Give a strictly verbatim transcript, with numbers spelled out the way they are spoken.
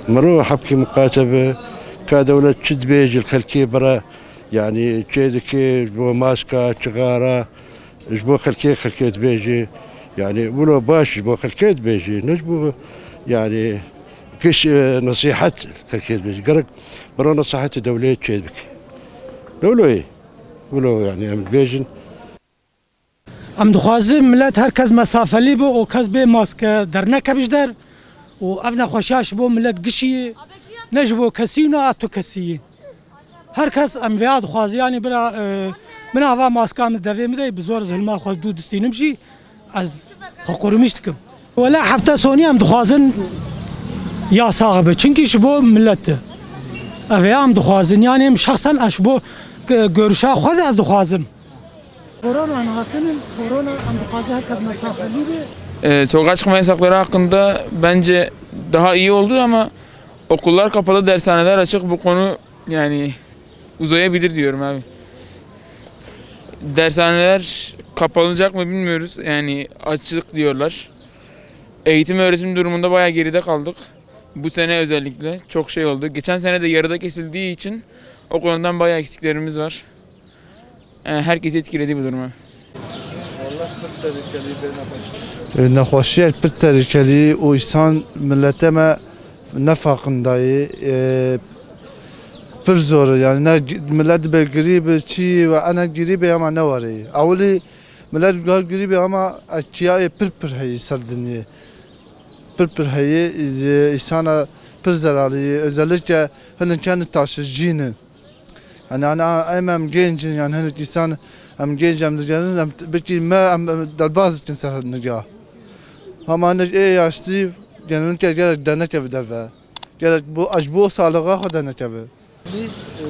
Mirov hebkî miqate be, ka dewlet çi dibêje li xelkê bira, yanî çê dike ji bo maska, çixara, ji bo xelkê, xelkê dibêje. Yanî wilo baş ji bo xelkê dibêje, ne ji bo, yanî, kişt, e, nesîhet xelkê dibêje. Gerek bira nesîhetê dewlê çê bike. Lewlo ye. Wilo, yanî, em dibêjin. Em dixwazin milet, her kes mesafelî be û kes bê maske dernekeve ji der û ev nexweşiya ji bo milet gişî ye, ne ji bo kesî û ne a tu kesî ye. Her kes em vêya dixwaze, yanî bira, e, min ava maska min devê min de, bi zor ez hilma xwe dû distînim jî, ez xwe qurmîş dikim. Wela hefte sonî em dixwazin yasax be, çimkî ji bo milet e. Ev ê em dixwazin, yanî em şexsen ez ji bo, e, görüşa xwe de ez dixwazim. Korona em hatinin, korona em dixwazin her kes mesafelî be. Ee, sokağa çıkma yasakları hakkında bence daha iyi oldu ama okullar kapalı, dershaneler açık. Bu konu yani uzayabilir diyorum abi. Dershaneler kapanacak mı bilmiyoruz. Yani açık diyorlar. Eğitim öğretim durumunda bayağı geride kaldık. Bu sene özellikle çok şey oldu. Geçen sene de yarıda kesildiği için o konudan bayağı eksiklerimiz var. Yani herkesi etkiledi bu durum. Nexweşiyek pir tehlikelî û îsan milete me ne farkindayê, e, pir zor e. Yani ne gi-, millet dibe girî bi çî ve ene girî be ama ne warê. Ewilî millet gar girî be ama etkiyayê pir pir heyî ser dinyê. Pir pir heyî, e, îsana pir zerarî. Özellikle hinek yani taşıcî ne. Hani, hani, em, em genc in, yani hinek îsan em genc em digerin, em t-, belkî me em, em derbaz dikin ser niga. Hema hinek ê yaşlî, yani hinek gerek dernekeve derve. Gerek bu, ez ji bo salixa xwe dernekeve. Biz, e,